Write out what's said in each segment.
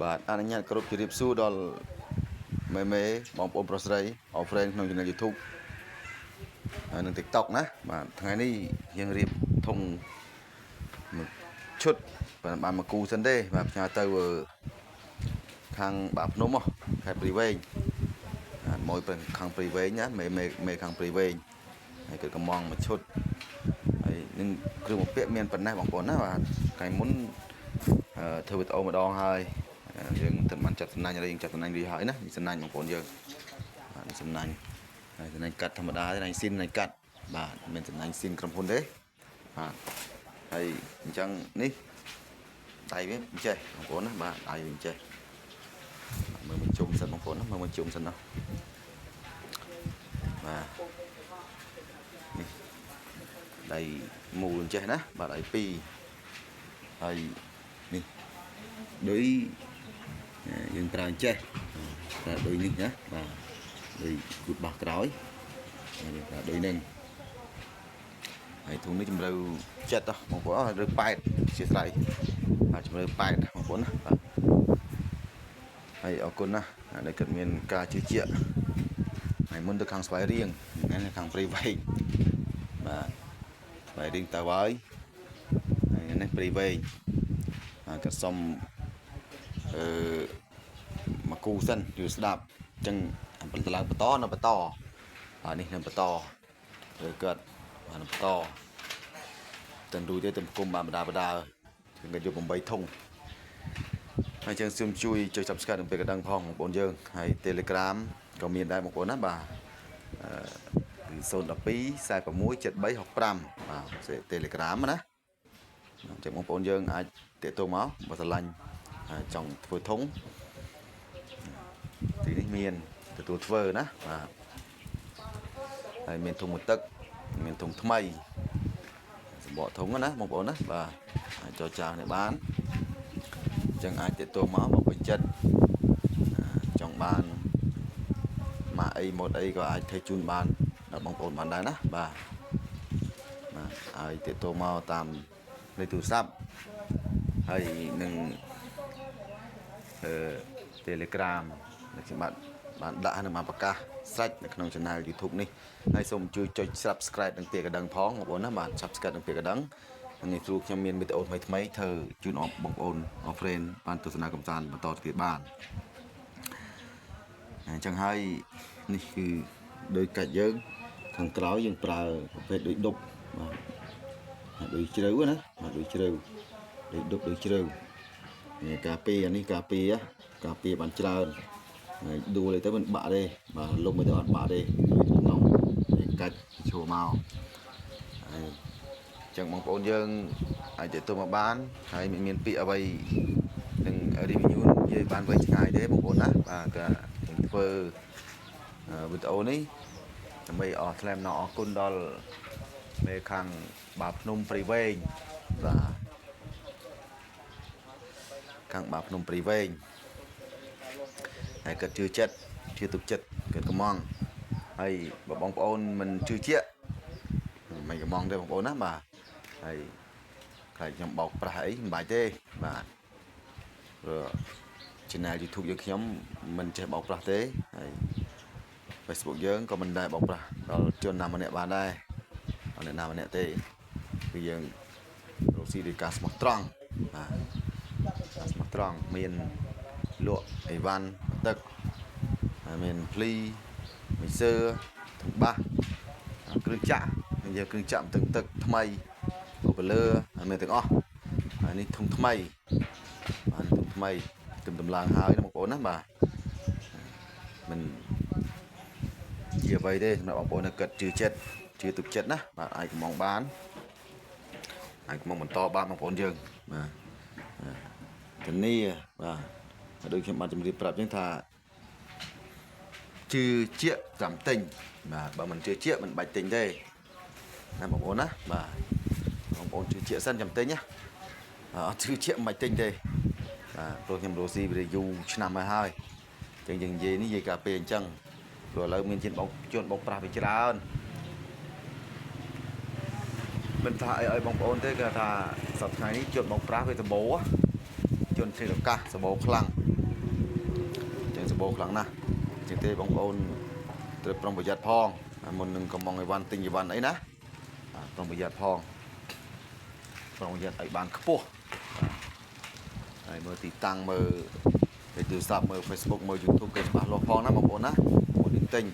បាទអនុញ្ញាតគ្រប់ជម្រាបសួរដល់មេមេបងប្អូនប្រុសស្រីអ friend ក្នុង channel YouTube ហើយនិង TikTok ណាបាទថ្ងៃនេះយើងរៀបធុងមួយឈុតបាទបានមកគូសិនទេបាទផ្ញើទៅខាងបាភ្នំហ៎ខេត្តព្រៃវែងបាទមកពីខាងព្រៃវែងណាមេមេមេខាងព្រៃវែងហើយគឺកំងមួយឈុតហើយនឹងគ្រឿងបំពាក់មានប៉ុណ្ណេះបងប្អូនណាបាទថ្ងៃមុនធ្វើវីដេអូម្ដងហើយយើងមិនបានចាត់សំណាញ់យើងចាត់សំណាញ់រីហើយណានេះសំណាញ់បងប្អូនយើងបាទនេះសំណាញ់ហើយសំណាញ់កាត់ធម្មតាទេណាស៊ីនណាកាត់បាទមិនមែនសំណាញ់ស៊ីនក្រុមហ៊ុនទេបាទហើយអញ្ចឹងនេះដៃវាអញ្ចេះបងប្អូនណាបាទដៃវាអញ្ចេះមើលមួយជុំសិនបងប្អូនណាមើលមួយជុំសិនណាបាទនេះដៃមូលអញ្ចេះណាបាទដៃពីរហើយនេះដូចយើងប្រើអញ្ចេះប្រើដូចនេះណាបាទដូចគូតបោះក្រោយយើងប្រើដូចនឹងហើយធុងនេះជម្រៅចិត្តបងប្អូនឬ8ជាស្រ័យបាទជម្រៅ8បងប្អូនណាបាទហើយអរគុណណាស់ដែលគាត់មានការជឿជាក់ហើយមុនទៅខាងស្វាយរៀងថ្ងៃនេះខាងព្រៃវែងបាទស្វាយរៀងទៅហើយហើយនេះព្រៃវែងបាទគាត់សុំអឺមកគូសិនយូរស្ដាប់អញ្ចឹងបន្តឡើងបន្តនៅបន្តបាទនេះនៅបន្តឬគាត់បាទនៅបន្តតែរួចទេទៅគុំបានបដាបដាគឺគាត់យក8ធុងហើយចឹងសូមជួយចុច Subscribe និងពេលកណ្ដឹងផងបងប្អូនយើងហើយ Telegram ក៏មានដែរបងប្អូនណាបាទអឺគឺ012 46 73 65បាទ Telegram ណាអញ្ចឹងបងប្អូនយើងអាចទាក់ទងមកបើស្រឡាញ់ចង់ធ្វើធុងទីនេះមានទទួលធ្វើណាបាទហើយមានធុងមួយទឹកមានធុងថ្មីសម្បកធុងណាបងប្អូនណាបាទអាចចរចានេះបានអញ្ចឹងអាចទាក់ទងមកបើពេញចិត្តចង់បានម៉ាកអីម៉ូតអីក៏អាចធ្វើជូនបានដល់បងប្អូនបានដែរណាបាទបាទហើយទាក់ទងមកតាមលេខទូរស័ព្ទហើយនឹងអឺ Telegram ដែលខ្ញុំបាទបានដាក់និងបានប្រកាសស្រេចនៅក្នុង Channel YouTube នេះហើយសូមជួយចុច Subscribe និងពាក្យកណ្ដឹងផងបងប្អូនណាបាទ Subscribe និងពាក្យកណ្ដឹងនេះស្រួលខ្ញុំមានវីដេអូថ្មីថ្មីធ្វើជូនបងប្អូនអ friend បានទស្សនាកម្សាន្តបន្តទៀតបានអញ្ចឹងហើយនេះគឺដោយកាច់យើងខាងក្រោយយើងប្រើប្រភេទដូចដប់បាទដូចជ្រៅណាបាទដូចជ្រៅដូចដប់ដូចជ្រៅនេះការពារអានេះការពារការពារបានច្រើនហើយដួលទៅមិនបាក់ទេបាទលុំទៅអត់បាក់ទេក្នុងនេះកាច់ឈួរមកហើយអញ្ចឹងបងប្អូនយើងអាចទៅមកបានហើយមិនមានពាក្យអ្វីនឹង review និយាយបានវែងឆ្ងាយទេបងប្អូនណាបាទក៏នឹងធ្វើវីដេអូនេះដើម្បីអស់ថ្លែងអំណរអគុណដល់មេខាងបាភ្នំព្រៃវែងបាទខាងបាភ្នំព្រៃវែងហើយគាត់ជឿចិត្តជឿទុកចិត្តគាត់កំងហើយបើបងប្អូនមិនជឿជាក់មិនកំងទេបងប្អូនណាបាទហើយខ្លាចខ្ញុំបោកប្រាស់អីមិនបាច់ទេបាទព្រោះ channel YouTube យើងខ្ញុំមិនចេះបោកប្រាស់ទេហើយ Facebook យើងក៏មិនដែរបោកប្រាស់ដល់ជនណាម្នាក់បានដែរអត់អ្នកណាម្នាក់ទេគឺយើងរកស៊ីដោយការស្មោះត្រង់បាទការស្មោះត្រង់មានលក់អីវ៉ាន់ទឹកហើយមានភ្លីមីសើធុងបាសគ្រឿងចាក់យើងគ្រឿងចាក់ទឹកទឹកថ្មីអូបលើហើយមានទាំងអស់ហើយនេះធុងថ្មីបាទធុងថ្មីទើបតម្លើងហើយណាបងប្អូនណាបាទមិនជាអ្វីទេសម្រាប់បងប្អូនដែលគិតជឿចិត្តជឿទុកចិត្តណាបាទអាចកំងបានអាចកំងបន្តបានបងប្អូនយើងបាទធានាបាទដូចខ្ញុំបានជម្រាបប្រាប់ចឹងថាជឿជាក់ចាំទិញបាទបើមិនជឿជាក់មិនបាច់ទិញទេណាបងប្អូនណាបាទបងប្អូនជឿជាក់សិនចាំទិញណាអត់ជឿជាក់មិនបាច់ទិញទេបាទព្រោះខ្ញុំរស់ស៊ីវាយូរឆ្នាំហើយហើយអញ្ចឹងយើងនិយាយនេះនិយាយការពេលអញ្ចឹងព្រោះឥឡូវមានជនបោកជនបោកប្រាស់វាច្រើនមិនថាអីឲ្យបងប្អូនទេគេថាសប្តាហ៍ថ្ងៃនេះជនបោកប្រាស់វាសម្បូរ ជនឆ្លៀតឱកាសសបោខ្លាំងចឹងសបោខ្លាំងណាស់ចឹងទេបងប្អូនត្រូវប្រុងប្រយ័ត្នផងមុននឹងកំងអីវ៉ាន់ទិញអីវ៉ាន់អីណាបាទប្រុងប្រយ័ត្នផងប្រុងប្រយ័ត្នឲ្យបានខ្ពស់ហើយមើលទីតាំងមើលលេខទូរស័ព្ទមើល Facebook មើល YouTube គេច្បាស់លាស់ផងណាបងប្អូនណាមុននឹងទិញ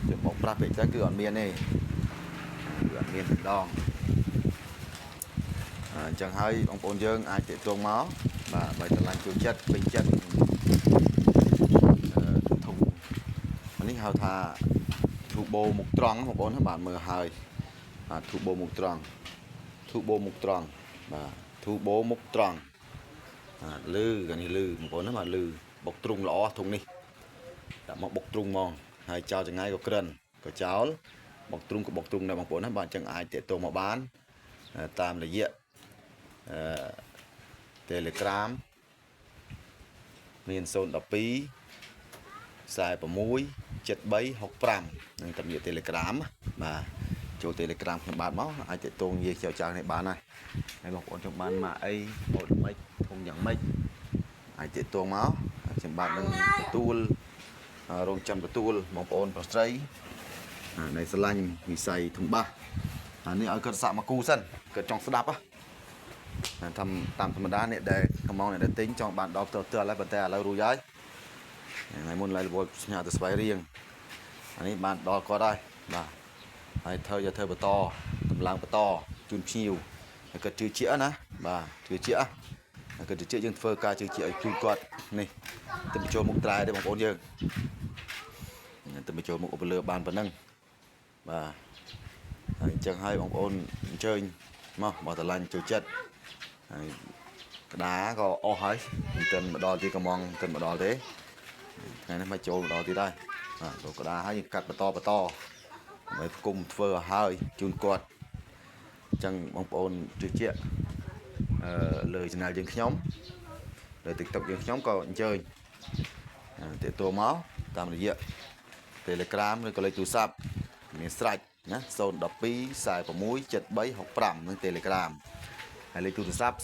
ជិះមកប្រាស់ពេកទៅគឺអត់មានទេគឺអត់មានតែម្ដងអញ្ចឹងហើយបងប្អូនយើងអាចទាក់ទងមកបាទបើស្រឡាញ់ចូលចិត្តពេញចិត្តអឺធុងនេះហៅថាធូបូមុខត្រង់បងប្អូនណាបាទមើលហើយបាទធូបូមុខត្រង់ធូបូមុខត្រង់បាទធូបូមុខត្រង់បាទលឺកានេះលឺបងប្អូនណាបាទលឺបុកទ្រុងល្អធុងនេះដាក់មកបុកទ្រុងហ្មងហើយចោលចង្ងាយក៏ក្រិនក៏ចោលបុកទ្រុងក៏បុកទ្រុងដែរបងប្អូនណាបាទអញ្ចឹងអាចទាក់ទងមកបានតាមរយៈអឺ Telegram មាន012 46 7365នឹងតាមរយៈ Telegram បាទចូល Telegram ខ្ញុំបាទមកអាចទាក់ទងនិយាយចែវចៅនេះបានហើយហើយបងប្អូនចង់បានមកអីម៉ូតម៉េចធុងយ៉ាងម៉េចអាចទាក់ទងមកខ្ញុំបាទនឹងទទួលរងចាំទទួលបងប្អូនប្រុសស្រីនៃស្រឡាញ់វិស័យធុងបាសអានេះឲ្យគាត់សាក់មកគូសិនគាត់ចង់ស្ដាប់ហ៎តាមតាមធម្មតាអ្នកដែលកំងអ្នកដែលទិញចង់បានដល់ផ្ទាល់ផ្ទាល់ហើយប៉ុន្តែឥឡូវរួចហើយថ្ងៃមុនឡៃរវល់ផ្ញើទៅស្វាយរៀងអានេះបានដល់គាត់ហើយបាទហើយធ្វើយកធ្វើបន្តតម្លើងបន្តជូនភ្ញៀវហើយគាត់ជឿជាក់ណាបាទជឿជាក់ហើយគាត់ជឿជាក់យើងធ្វើការជឿជាក់ឲ្យជូនគាត់នេះទៅបញ្ចូលមុខត្រែទេបងប្អូនយើងទៅបញ្ចូលមុខឧបលើបានប៉ុណ្ណឹងបាទហើយអញ្ចឹងហើយបងប្អូនអញ្ជើញមកបើស្រឡាញ់ចូលចិត្តហើយក្តារក៏អស់ហើយមិនទាន់មកដល់ទីកំងមិនទាន់មកដល់ទេថ្ងៃនេះមកចូលមកដល់ទៀតហើយបាទចូលក្តារហើយកាត់បន្តបន្តដើម្បីផ្គុំធ្វើឲ្យហើយជូនគាត់អញ្ចឹងបងប្អូនជឿជាក់អឺលើ channel យើងខ្ញុំលើ TikTok យើងខ្ញុំក៏អញ្ជើញទាក់ទងមកតាមរយៈ Telegram ឬក៏លេខទូរស័ព្ទមានស្រេចណា012 46 7365នឹង Telegram ហើយលេខទូរស័ព្ទ015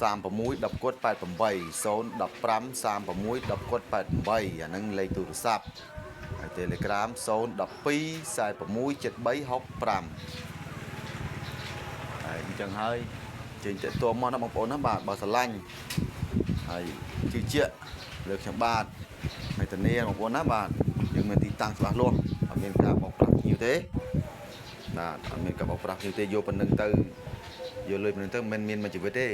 36 10គាត់88 015 36 10គាត់88អាហ្នឹងលេខទូរស័ព្ទហើយ Telegram 012 46 7365ហើយអញ្ចឹងហើយជើញតេតួមកណាបងប្អូនណាបាទបើស្រឡាញ់ហើយជឿជាក់លើខ្ញុំបាទហើយធានាបងប្អូនណាបាទយើងមានទីតាំងច្បាស់លាស់អត់មានការបោកប្រាស់ភ្ញៀវទេបាទអត់មានការបោកប្រាស់ភ្ញៀវទេយកប៉ុណ្្នឹងទៅយកលុយប៉ុណ្្នឹងទៅមិនមានមួយជីវិតទេ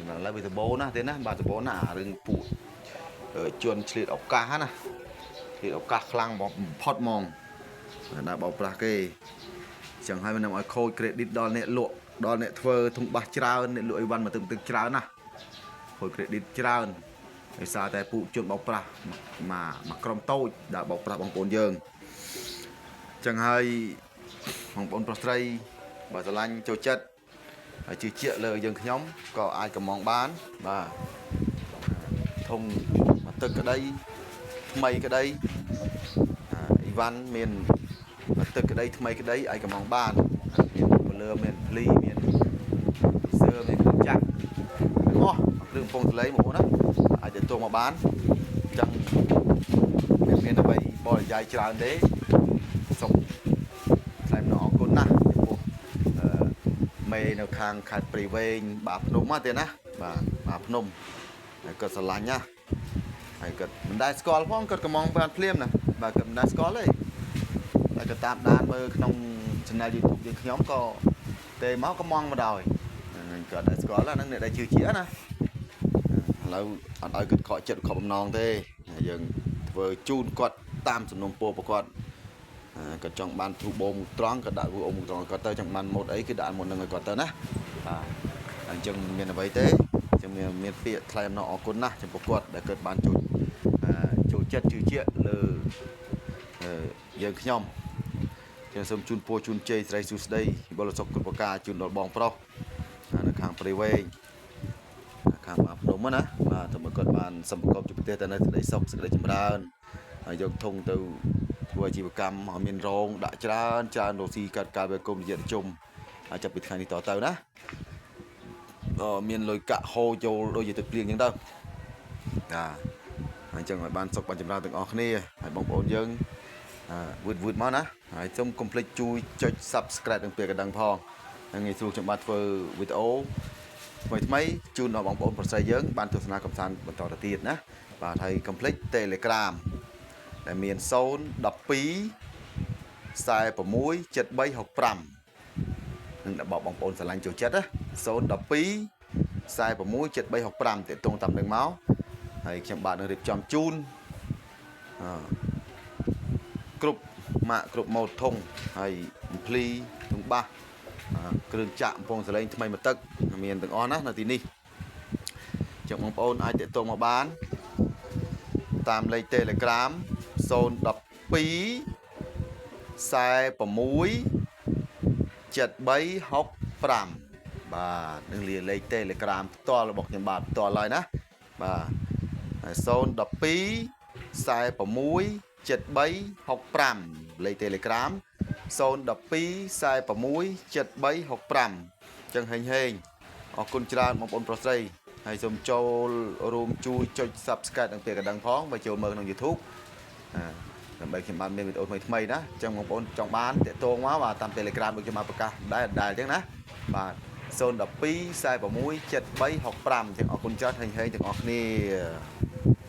បាទឥឡូវវាសបោណាស់ទេណាបាទសបោណាស់អារឿងពួកជនឆ្លៀតឱកាសណាឆ្លៀតឱកាសខ្លាំងបំផុតហ្មងដល់បោកប្រាស់គេចឹងហើយមិនឲ្យខូច credit ដល់អ្នកលក់ដល់អ្នកធ្វើធុងបាសច្រើនអ្នកលក់អីវ៉ាន់មកទឹងទឹងច្រើនណាខូច credit ច្រើនដោយសារតែពួកជនបោកប្រាស់មកមកក្រុមតូចដែលបោកប្រាស់បងប្អូនយើងចឹងហើយបងប្អូនប្រុសស្រីបើស្រឡាញ់ចូលចិត្តហើយជឿជាក់លើយើងខ្ញុំក៏អាចកំងបានបាទធុងមកទឹកក្តីថ្មីក្តីអីវ៉ាន់មានមកទឹកក្តីថ្មីក្តីអាចកំងបានមានពលឺមានភ្លីមានសឿមានគ្រឿងចាក់ទាំងអស់គ្រឿងពងសលេងបងប្អូនណាអាចទទួលមកបានចឹងមានមានអ្វីបរិយាយច្រើនទេសូមថ្លែងអំណរអគុណណាស់ចំពោះអឺមេនៅខាងខេត្តព្រៃវែងបាទភ្នំមកទេណាបាទបាទភ្នំហើយគាត់ស្រឡាញ់ណាហើយគាត់មិនដែលស្គាល់ផងគាត់កំងបានភ្លាមណាបាទគាត់មិនដែលស្គាល់ទេតែគាត់តាមដានមើលក្នុង channel YouTube យើងខ្ញុំក៏ទេមកកំងមកដល់ហ្នឹងគាត់ដែលស្គាល់ហ្នឹងអ្នកដែលជឿជាក់ណាឥឡូវអត់ឲ្យគាត់ខកចិត្តខកបំណងទេយើងធ្វើជូនគាត់តាមសំណុំពររបស់គាត់គាត់ចង់បានធូបោមុខត្រង់ក៏ដាក់ធូបោមុខត្រង់គាត់ទៅចង់បានម៉ូតអីគឺដាក់ម៉ូតហ្នឹងឲ្យគាត់ទៅណាបាទអញ្ចឹងមានអ្វីទេអញ្ចឹងមានមានពាក្យថ្លែងអំណរអគុណណាស់ចំពោះគាត់ដែលគាត់បានជួយចូលចិត្តជឿជាក់លើយើងខ្ញុំខ្ញុំសូមជូនពរជូនជ័យស្រីសួស្តីបរិសុខគ្រប់ប្រការជូនដល់បងប្រុសនៅខាងព្រៃវែងខាងបាភ្នំណាបាទធ្វើឲ្យគាត់បានសម្ប្រកបជាប្រទេសទៅនៅសេចក្តីសុខសេចក្តីចម្រើនហើយយកធុងទៅធ្វើអាជីវកម្មឲ្យមានរោងដាក់ច្រើនច្រើនរកស៊ីកាត់ការវេគុំយៈជុំហើយចាប់ពីថ្ងៃនេះតទៅណា មានលុយកាក់ហូរចូលដូចជាទឹកភ្លៀងអញ្ចឹងទៅបាទអញ្ចឹងឲ្យបានសុខបានចម្រើនទាំងអស់គ្នាហើយបងប្អូនយើងវឺតវឺតមកណាហើយសូមកុំភ្លេចជួយចុច Subscribe និងពាក្យកណ្ដឹងផងហ្នឹងងាយស្រួលខ្ញុំបាទធ្វើវីដេអូថ្មីថ្មីជូនដល់បងប្អូនប្រុសស្រីយើងបានទស្សនាកំសាន្តបន្តទៅទៀតណាបាទហើយកុំភ្លេច Telegram ដែលមាន012 46 7365នឹងរបស់បងប្អូនស្រឡាញ់ចូលចិត្តណា012 46 7365តាក់ទងតាមនឹងមកហើយខ្ញុំបាទនឹងរៀបចំជូនអឺគ្រប់ម៉ាកគ្រប់ម៉ូតធុងហើយអំភ្លីធុងបាសអឺគ្រឿងចាក់កំពងសលេងថ្មីមួយទឹកមានទាំងអស់ណានៅទីនេះចឹងបងប្អូនអាចតាក់ទងមកបានតាមលេខ Telegram 012 46 7365បាទនឹងលាលេខ Telegram ផ្ទាល់របស់ខ្ញុំបាទផ្ទាល់ហើយណាបាទហើយ012 46 7365លេខ Telegram 012 46 7365អញ្ចឹងហេងហេងអរគុណច្រើនបងប្អូនប្រុសស្រីហើយសូមចូលរួមជួយចុច Subscribe និងពាក្យកណ្ដឹងផងបើចូលមើលក្នុង YouTube អាដើម្បីខ្ញុំបានមានវីដេអូថ្មីថ្មីណាអញ្ចឹងបងប្អូនចង់បានតាក់ទងមកបាទតាម Telegram ដូចខ្ញុំបានប្រកាសដែរដែរអញ្ចឹងណាបាទ012 46 7365អញ្ចឹងអរគុណច្រើនហេងហេងទាំងអស់គ្នា។